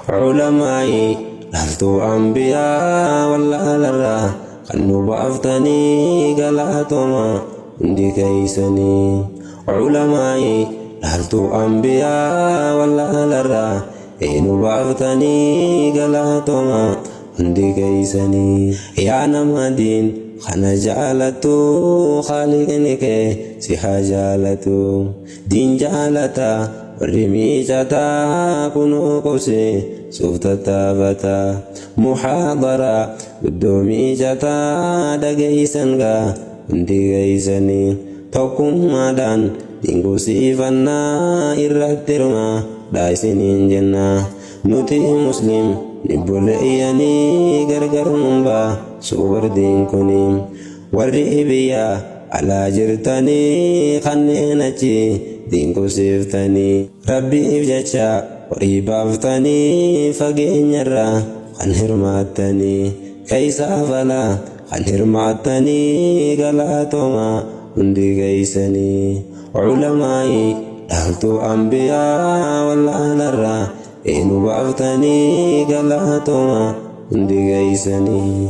Culamaa'ii dhaaltuu anbiyaa wallaalarraa kan nu baaftanii galatoomaa hundi keeysanii. Culamaa'ii dhaaltuu anbiyaa wallaalarraa nu baaftanii galatoomaa hundi keeysanii. Yaa nama diin kana jaalattu khaaliqni kee si haa jaalatu. Diin jaalata warri miicataa kunoo qobsee suuf tattaafata. Muhaadara guddoo miicataa dhageeysan gaa hundi keeysanii. Tokkummaadhaan diin qubsiifannaa irratti hirmaadhaa isiniin jenna. Nuti muslim ni boleeyyanii gargar nun baasu wardiin kuni. Warri biyya alaa jirtanii kanneen achi diin qubsiiftanii Rabbiif jecha horii baaftanii fageenyarraa kan hirmaattanii keeysaaf alaa kan hirmaattanii galatoomaa hundi keeysanii. Culamaa'ii dhaaltuu anbiyaa wallaalarraa nu baaftanii galatoomaa hundi keeysanii.